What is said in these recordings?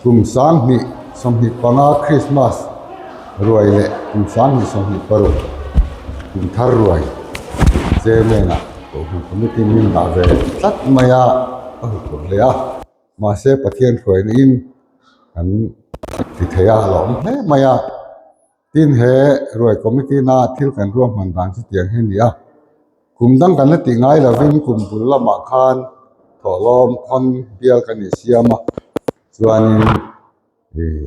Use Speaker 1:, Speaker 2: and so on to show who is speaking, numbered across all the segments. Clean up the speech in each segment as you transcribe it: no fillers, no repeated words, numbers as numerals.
Speaker 1: Kum 2025 Krismas ruai leh kum 2026 kum thar ruai chairman ah Kohhran Committee min dah ve tlat mai a, a huphurh hle a. Mahse Pathian hruaina in kan ti thei a, a lo awm hle mai a. Tin he ruai committee na thil kan ruahman dan chu tiang hi a ni a, kum dang kan la tih ngai lovin kum bul lamah khan thawhlawm khawn bial kan insiam a, chuanin ih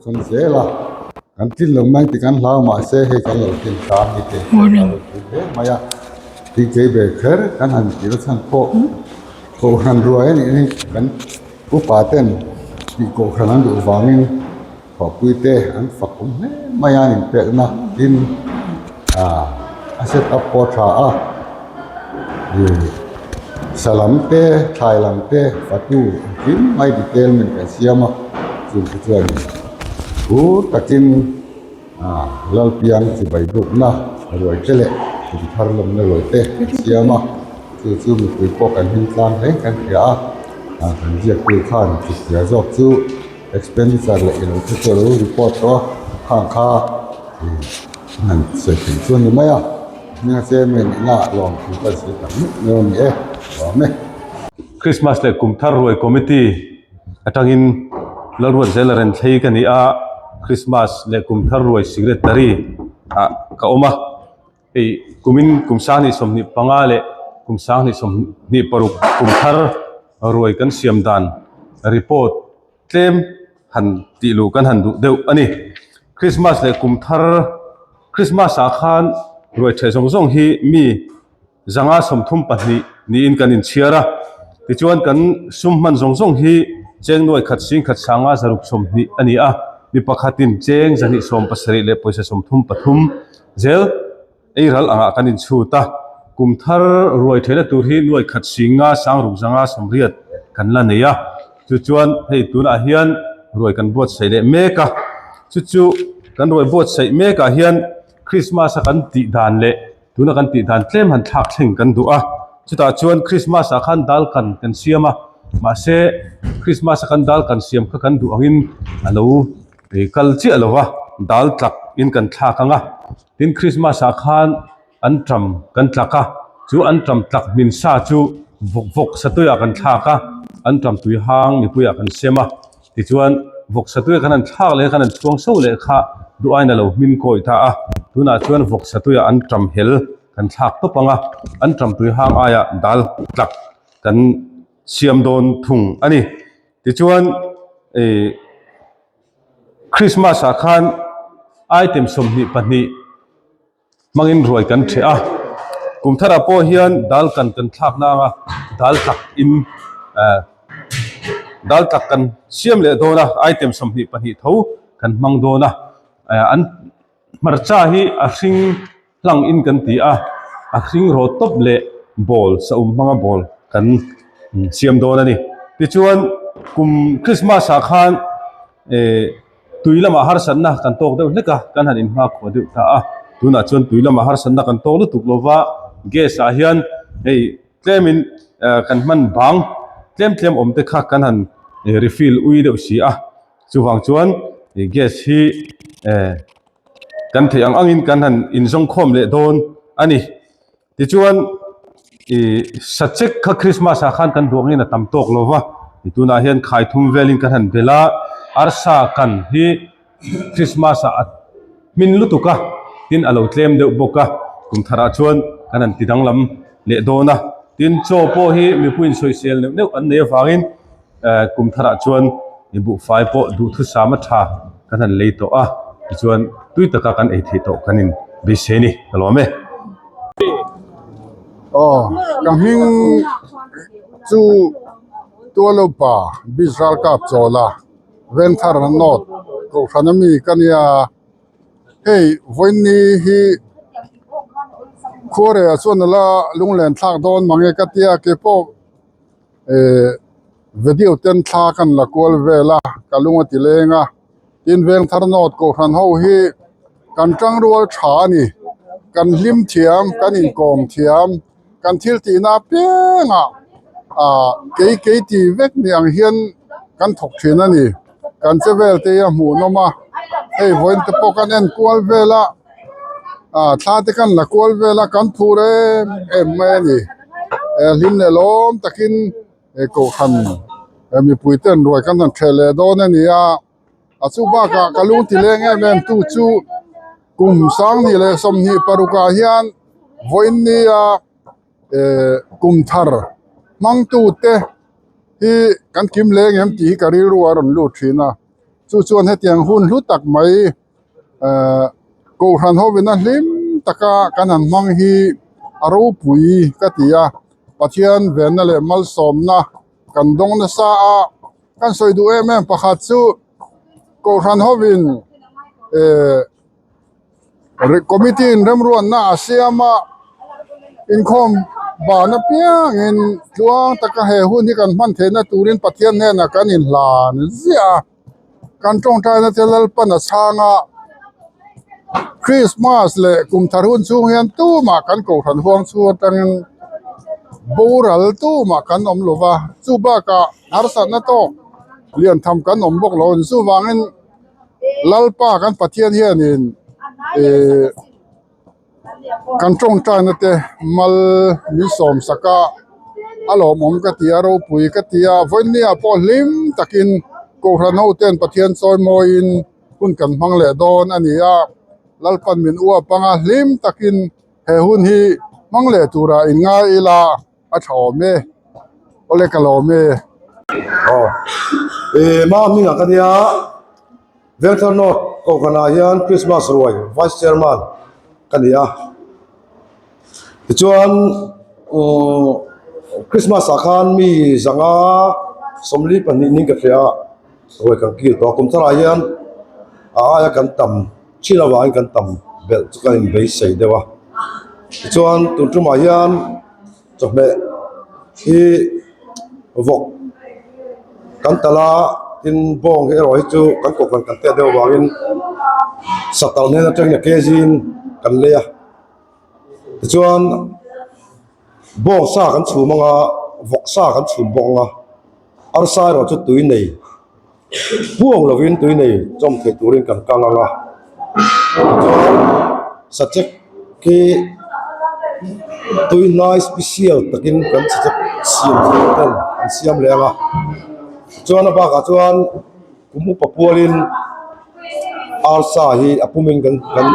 Speaker 1: khawn zel a, kan tlin lo mai tih kan hlau mahse hei kan lo tlin hram hi te a lo pui hle mai a, tin kei ber kher kan han tih na chhan pawh kohhran ruai a nih hi kan upa ten tih kohhran an duh vangin. Thawhpuite an fak awm hle mai a, an inpekna tin ah a set up pawh a tha a, ih sa lam te thlai lam te fatu engkim mai detail min kan siam a, chungte chuan phur takin ah Lalpiang chibai bukna ruai te leh kum thar lawmna ruai te an siam a, chu chu mipui pawh kan hlim tlang hle kan hria a, ah kan ziaktu khan chutiang zawk chu. Expenditure leh ilo te chu alo report tawh a, khang kha ih han sawi theih chu a ni mai a, hminga chairman ina lawm thu ka zir tak meuh meuh a ni e, lawm e.
Speaker 2: Christmas leh kum thar ruai committee atangin Lalruatzela Renthlei ka ni a, Christmas leh kum thar ruai secretary ah ka awm a, hei kumin kum 2025 leh kum 2026 kum thar ruai kan siam dan report tlem han tih luh kan han duh deuh a ni. Christmas leh kum thar Christmas ah khan ruai ṭheh zawng zawng hi mi 532 niin kan inchhiar a, tichuan kan sum hman zawng zawng hi cheng nuai khat sing khat sanga zaruk 20 a ni a, mi pakhatin cheng 270 leh pawisa 33 zel. Ei ral angah kan inchhut a, kum thar ruai theihna tur hi nuai khat singa sang ruk zanga 80 kan la nei a, chu chuan hei tunah hian ruai kan buatsaih leh mek a, chu chu kan ruai buatsaih mekah hian Christmas a kan tih dan leh tuna kan tih dan tlem han thlak thleng kan duh a, chutah chuan Christmas ah khan dal kan kan siam a, mahse Christmas a kan dal kan siam kha kan duh angin a lo kal chiah lo va, dal tlak in kan thlak ang a. Tin Christmas ah khan an ṭam kan tlak a, chu an ṭam tlak hmin sa chu vawk vawk satui ah kan thlak a, an ṭam tui hang mipui ah kan sem a, tichuan vawk satui ah khan an thlak leh khan an chhuang so leh kha duh aiin a lo hmin kawi ta a, tunah chuan vawk satui ah an ṭam hel kan thlak tawp ang a, an ṭam tui hang aiah dal tlak kan siam dawn thung a ni. Tichuan ih. Christmas ah khan item 22 hmangin ruai kan ṭheh a, kum tharah pawh hian dal kan kan thlak na anga dal tlak in eh dal tlak kan siam leh dawn a, item 22 tho kan hmang dawn a, eh an hmarcha hi a hring hlang in kan ti a, a hring rawt tawp leh ball saum hmanga ball kan siam dawn a ni. Tichuan kum Christmas ah khan eh tui lamah harsatna kan tawk deuh hlek a, kan han inhmakhua deuh ta a, tunah chuan tui lamah harsatna kan tawk lutuk lova gas ah hian hei tlemin eh kan hman bang tlem tlem awm te kha kan han refill ui deuh si a, chuvang chuan gas hi eh. Kan theih ang angin kan han inzawngkhawm leh dawn a ni. Tichuan ih sachek kha Christmas ah khan kan duangin a tam tawk lo va, tunah hian khai thum velin kan han bel a, arsa kan hi Christmas ah a hmin lutuk a, tin a lo tlem deuh bawk a, kum tharah chuan kan han ti danglam leh dawn a. Tin chaw pawh hi mipuiin sawisel neuh neuh an nei avangin Eh kum tharah chuan i buhfai pawh duhthusam a tha kan han lei tawh a, tichuan tui taka kan ei theih tawh kan in beisei a ni, ka lawm e.
Speaker 1: Aw ka hming chu Tualopa Beach Ralkap Chawla Venthar North Kohhran ami ka nia hei vawiinni hi khuareh chuan ala lunglen thlak dawn mange ka tia keipawh. Eh video ten thla kan la kual vel a ka lung a ti leng a tin Vengthar North Kohhran ho hi kan tangrual tha a ni kan hlim thiam kan inkawm thiam kan thil tihna apiangah ah kei kei ti vek ni ang hian. kan thawk thin a ni. Kan che vel te hi a hmuhnawm a, hei vawiin te pawh kan en kual vel a, ah thla te kan la kual vel a, kan phur em em mai a ni. Hlim leh lawm takin he kohhran mipui ten ruai kan han ṭheh leh dawn a ni a, a chu bakah ka lung ti leng em em tu chu kum 2026 ah hian vawiin nia eh kum thar hmangtu te hi kan kim leng em tih hi ka rilru a rawn lut thin a chu chuan hetiang hun hlu tak mai eh kohhran hovin a hlim taka kan han hmang hi a ropui ka ti a Pathian venna leh malsawmna kan dawng nasa a kan sawi duh em em pakhat chu kohhran hovin eh Committee in remruatna a siam a, inkhawm ban apiangin tluang taka he hun hi kan hman theihna turin Pathian hnenah kan inhlan ziah a, kan tawngtaina te Lalpan a chhang a, Christmas leh kum thar hun chhung hian tumah kan kohhran huang chhung atangin boral tumah kan awm lo va, chu bakah harsatna tawk lian tham kan awm bawk lo a ni. Chuvangin Lalpa kan Pathian hianin ihh kan tawngtaina te mal min sawm sak a a lawmawm ka ti a ropui ka ti a vawinia pawh hlim takin kohhran ho ten Pathian chawi mawiin hun kan hmang leh dawn a ni a Lalpan min uap anga hlim takin he hun hi hmang leh turah inngai ila. A tha awm e, awle ka lawm e.
Speaker 3: Aw, e ma hmingah ka nia Vengthar North Kohhranah hian Christmas ruai Vice Chairman ka ni a. Tichuan umm Christmas ah khan mi zanga 42 ning ka hria a, ruai kan kil tawh a. Kum tharah hian a aia kan tam thin avangin kan tam belh chu kan inbeisei deuh a. Tichuan tun tumah hian chawhmeh hi vawk kan talh a tin bawng hi erawh hi chu kan kohhran kan tet deuh avangin satal hnen atangin a kg in kan lei a tichuan bawng sa kan chhum anga vawk sa kan chhum bawk anga arsa erawh chu tui nei. Puang lovin tui nei chawm theih turin kan kang ang a, tichuan sachek khi tui hnai special takin kan sachek siam thiam ten an siam leh ang a, tichuan a bakah chuan kum upa pualin arsa hi a pumin kan kan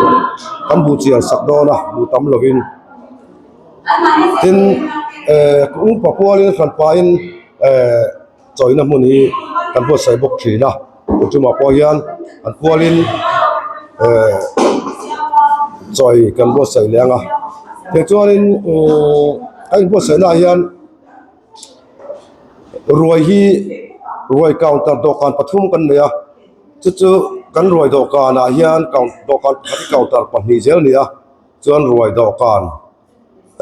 Speaker 3: kan buh chiar sak dawn a buh tam lovin tin eh kum upa pualin hranpahin eh. Chawina hmun hi kan buatsaih bawk thin a, chumah pawh hian an pualin eh chawi kan buatsaih leh ang a, tichuanin uhh a inbuatsaihna ah hian ruai hi ruai counter dawhkan pathum kan nei a, chu chu kan ruai dawhkanah hian dawhkan pakhat hi counter pahnih zel a ni a, chuan ruai dawhkan.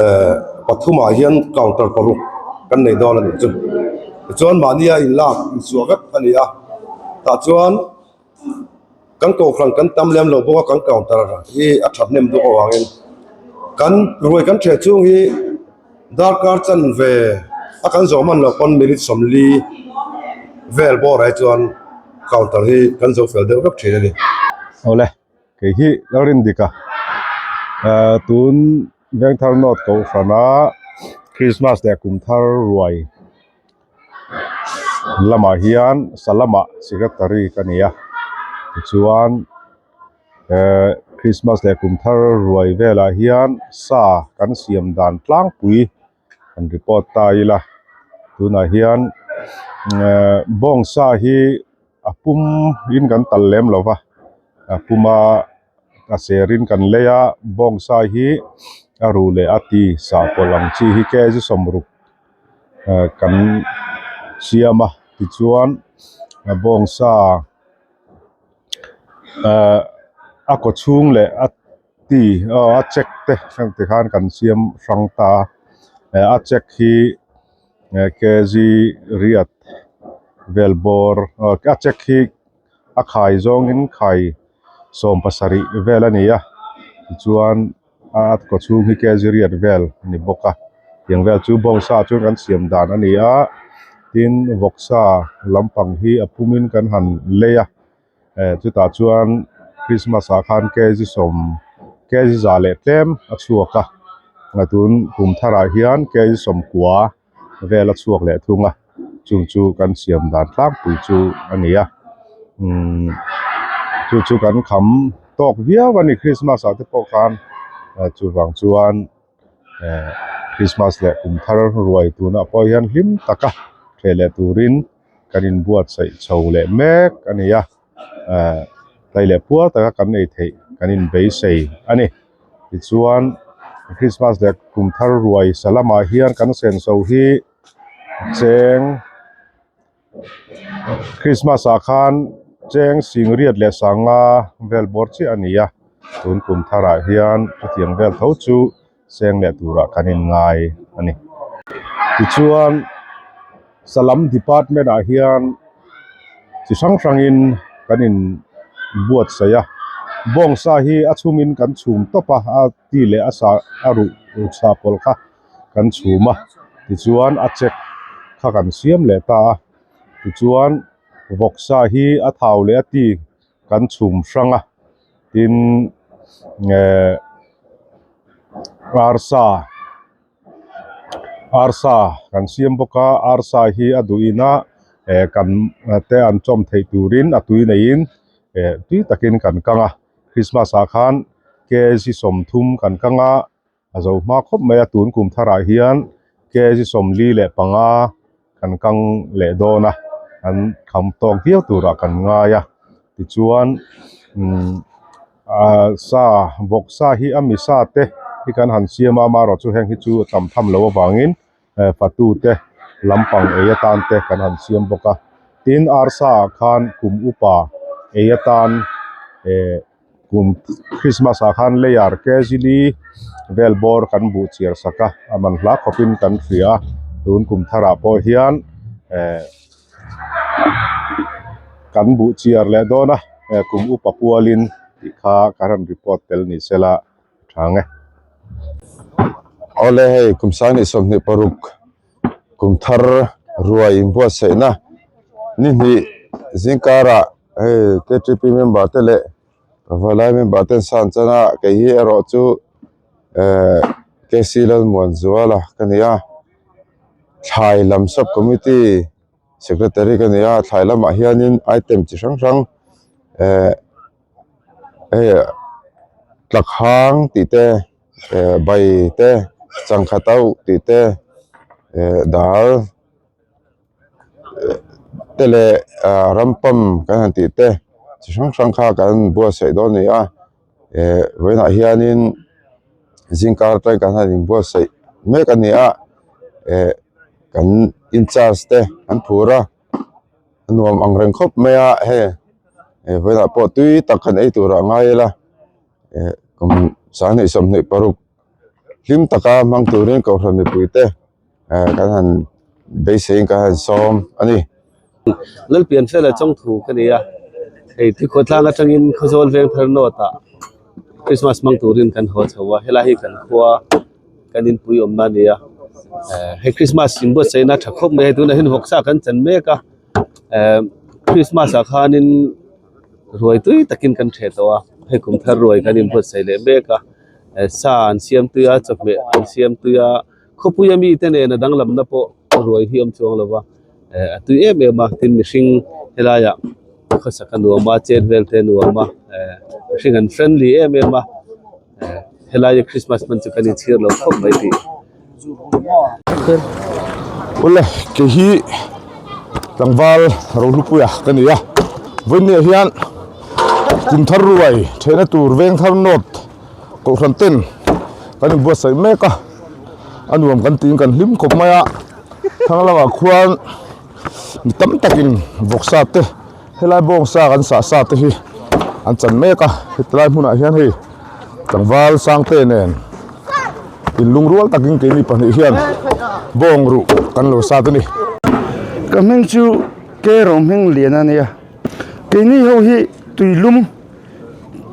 Speaker 3: Eh pathumah hian counter paruk kan nei dawn a nih chu tichuan mahnia inlak insuah vek a ni a tah chuan kan kohhran kan tam lem lo bawk a kan counter hi a thahnem duh avangin kan ruai kan ṭheh chhung hi darkar chanve a kan zawh hman loh pawn minute 40 vel bawrah hi chuan counter hi kan zo fel deuh vek ṭhin a ni.
Speaker 2: Awle. Kei hi Lalrindika eh tun Vengthar North Kohhrana Christmas leh kum thar ruai lamah hian Salama Secretary ka ni a tichuan eh Christmas leh kum thar ruai velah hian sa kan siam dan tlangpui kan report ta ila tunah hian eh bawngsa hi a pum in kan tal lem lo va a puma a ser in kan lei a bawngsa hi a ruh leh a ti sahpawlh ang chi hi kg 60 eh kan siam a tichuan a bawngsa eh a kaw chhung leh a ti aw a check te heng ti khan kan siam hrang ta a eh a check hi eh kg riat vel bawr aw a check hi a khai zawngin khai 17 vel a ni a tichuan a kaw chhung hi kg riat vel a ni bawk a tiang vel chu bawngsa chuan kan siam dan a ni a.
Speaker 4: Tin, vawksa lampang hi a pumin kan han lei a, eh chutah chuan Christmas ah khan kg sawm kg za leh tlem a chhuak a, tun kum tharah hian kg sawmkua vel a chhuak leh thung a, chung chu kan siam dan tlangpui chu a ni a, umm chu chu kan kham tawk viau a ni Christmas ah te pawh khan chuvang chuan. eh Christmas leh kum thar ruai tunah pawh hian hlim taka ṭheh leh turin kan inbuatsaih chho leh mek a ni a eh tlai leh puar taka kan ei theih kan inbeisei a ni tichuan Christmas leh kum thar ruai sa lamah hian kan senso hi cheng Christmas ah khan cheng singriat leh sanga vel bawr chiah a ni a tun kum tharah hian chutiang vel tho chu seng leh turah kan in ngai a ni tichuan salam department ah hian chi hrang hrangin kan in buatsaih a bawngsa hi a chhungin kan chhum tawp a a ti leh a sa a ruh sa pawlh kha. kan chhum a tichuan a check kha kan siam leh ta a tichuan vawksa hi a thau leh a ti kan chhum hrang a tin eh arsa arsa kan siam bawk a arsa hi a duh in a eh kan te an chawm theih turin a tui neiin eh tui takin kan kang a Christmas ah khan kg 30 kan kang a. A zo hma khawp mai a, tun kum tharah hian kg 45 kan kang leh dawn a, an kham tawk viau turah kan ngai a, tichuan umm ah sa vawk sa hi a mi sa te hi kan han siam a, amaherawhchu heng hi chu a tam tham loh avangin eh fatu te lampang ei atan te kan han siam bawk a, tin arsa ah khan kum upa ei atan eh. Kum Christmas ah khan layer kg li vel bawr kan buh chiar sak a, a man hla khawpin kan hria a, tun kum tharah pawh hian eh kan buh chiar leh dawn a, eh kum upa pualin tih kha kan rawn report tel ni sela tha ang e.
Speaker 1: Awle hei kum 2026 kum thar ruai inbuatsaihna ni hnih zingkarah hei ktp member te leh valai member ten san chan a kei hi erawh chu ehh kc lalmuanzuala ka ni a thlai lam sub committee secretary ka ni a thlai lamah hianin item chi hrang hrang ehh hei tlakhang tih te. eh bai te changkha tauh tih te eh dal te leh ah rampam kan han tih te chi hrang hrang kha kan buatsaih dawn a ni a eh vawiinah hianin zingkar atangin kan han inbuatsaih mek a ni a eh kan incharge te an phur a a nuam ang reng khawp mai a hei eh vawiinah pawh tui tak kan ei turah ngai ila. eh kum 2026 hlim taka hmang turin kohhran mipui te eh kan han beiseiin kan han sawm a ni.
Speaker 5: Lalpian fela chawngthu ka ni a, hei Tuikhuahtlang atangin Khawzawl Vengthar North ah Christmas hmang turin kan haw chho a, helai hi kan khua kan inpui awmna a ni a, eh hei Christmas inbuatsaihna tha khawp mai a, tunah hian vawksa kan chan mek a, eh Christmas ah khanin Ruai tui takin kan ṭheh tawh a, hei kum thar ruai kan inbuatsaih leh mek a, eh sa an siam tui a, chawhmeh an siam tui a, khawpuia mite nen a danglamna pawh ruai hi a awm chuang lo va, eh a tui em em a, tin mihring helaiah khawsak a nuam a, chet vel te a nuam a, eh mihring an friendly em em a. Helaia Christmas hman chu kan inchhir lo khawp mai tih.
Speaker 1: Awle kei hi tlangval Rohlupuia ka ni a, vawiinniah hian kum thar ruai theihna tur veng thar nawt kohhran ten kan inbuatsaih mek a, a nuam kan tiin kan hlim khawp mai a, thlang lamah khuan mi tam takin vawksa te. Helai bawngsa kan sah sa te hi an chan mek a hetilai hmunah hian hei tlangval sangte nen inlungrual takin keini pahnih hian bawng ruh kan lo sat a ni.
Speaker 6: Ka hming chu Kero hming lian a nia keini ho hi tuilum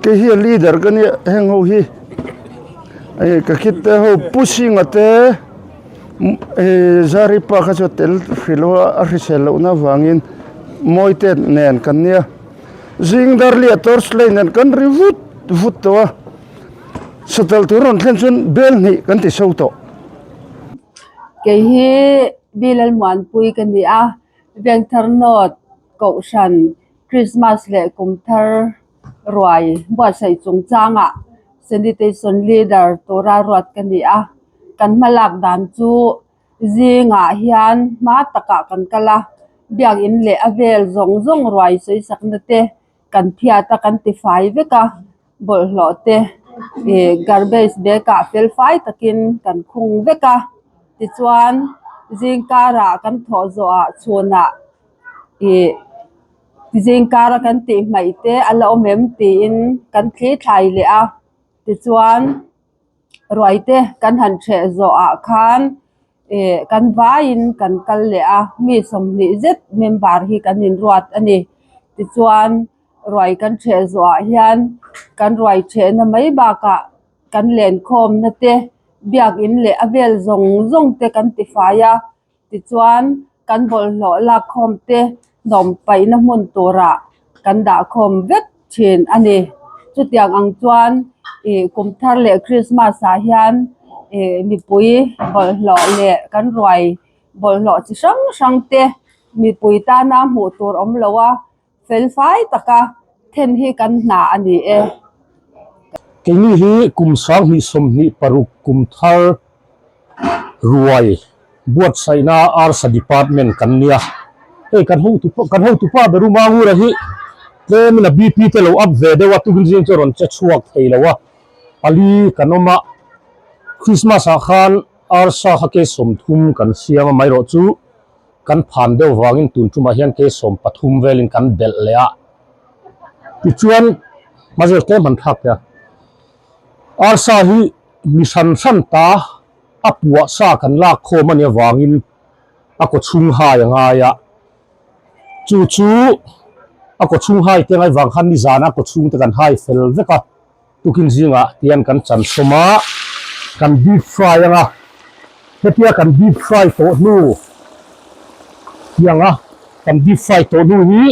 Speaker 6: kei hi a leader ka nia heng ho hi ka khit te ho Pu Singa te. Zari pa kha chu tel hrilh a a hrisel lohna avangin Mawite nen kan nia zing dar leh torch light nen kan ri vut vut tawh a satel tur rawn thlen chuan bel hnih kan ti so tawh.
Speaker 7: Kei hi Bilalmuanpui ka ni a, Vengthar North Kohhran Krismas leh Kumthar ruai buatsaih chungchangah Sanitation Leader tura ruat ka ni a, kan hmalak dan chu zingah hian hma takah kan kal a, biakin leh a vel zawng zawng ruai sawisakna te kan phiat a kan tifai vek a, bawlhhlawh te ih garbage bag ah fel fai takin kan khung vek a, tichuan zingkarah kan thawh zawhah chhunah ih. Zingkara kan tih hmaih te a la awm em tiin kan thli thlai leh a tichuan ruai te kan han ṭheh zawh ah khan ih kan vaiin kan kal leh a mi 20 zet member hi kan inruat a ni tichuan ruai kan ṭheh zawh ah hian kan ruai ṭhehna mai bakah kan lenkhawmna te biakin leh a vel zawng zawng te kan tifai a. Tichuan, kan bawlhhlawh lakkhawm te hnawm paihna hmun turah kan dahkhawm vek thin a ni. Chutiang ang chuan ih kum thar leh Christmas ah hian ih mipui bawlhhlawh leh kan ruai bawlhhlawh chi hrang hrang te mipui tana hmuh tur awm lo a, fel fai taka then hi kan hna a ni e.
Speaker 8: Keini hi kum 2026 kum thar ruai buatsaihna arsa department kan nia. Hei kan hotu kan hotupa ber u Mangura hi tlemin a BP te lo up ve deuh a, tukin zing chu a rawn che chhuak thei lo a, pali kan awm a, Christmas ah khan arsa kha ke 30 kan siam a, amaherawh chu Kan phan deuh vangin tun tumah hian ke 13 velin kan belh leh a, tichuan hmazel tlem han thlak teh a, arsa hi mi hran hran ta a puah sa kan lak khawm a nih avangin a kaw chhung hai a ngai a, chu chu a kaw chhung hai te ngai vang khan nizana a kaw chhung te kan hai fel vek a. Tukin zingah tian kan chan sawm a, kan deep fry ang a, hetia kan deep fry tawh hnu tiang a, kan deep fry tawh hnu hi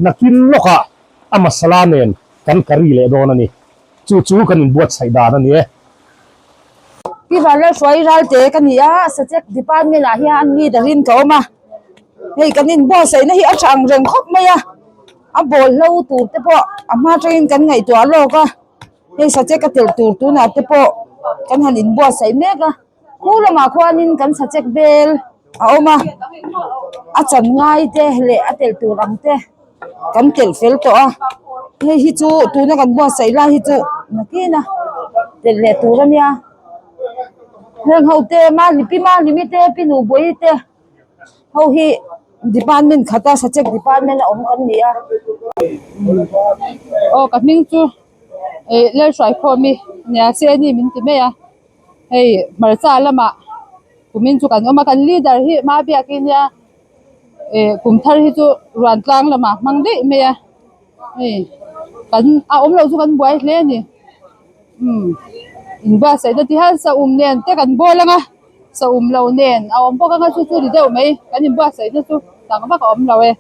Speaker 8: nakin lawkah a masala nen kan curry leh dawn a ni. Chu chu kan inbuatsaih dan a ni e.
Speaker 9: Pi Vanlalhruai Ralte ka ni a, Sachek department ah hian leader in ka awm a, hei kan inbuatsaihna hi a tha ang reng khawp mai a. A bawlhlo tur te pawh a hma atangin kan ngaihtuah lawk a hei sachek a telh tur tunah te pawh kan han inbuatsaih mek a khu lamah khuanin kan sachek bel a awm a a chan ngai te leh a telh tur ang te kan telh fel tawh a hei hi chu tuna kan buatsaih lai hi chu nakin a telh leh tur a nia heng ho te mahni pi mahni te pi nubawi te. Ho hi department khata sachek department a awm kan ni a.
Speaker 10: Aw ka hming chu ih Lalhruaikhawmi nia Seni min ti mai a hei hmarcha lamah kumin chu kan awm a kan leader hi Mabiaki nia ih kum thar hi chu Ruantlang lamah hmang daih mai a hei kan a awm loh chu kan buai hle a ni umm inbuatsaihna ti hian saum nen te kan bawl ang a. Sa um lo nen a awm bawk anga chu chu ni deuh mai kan inbuatsaihna chu dang vak a awm lo e.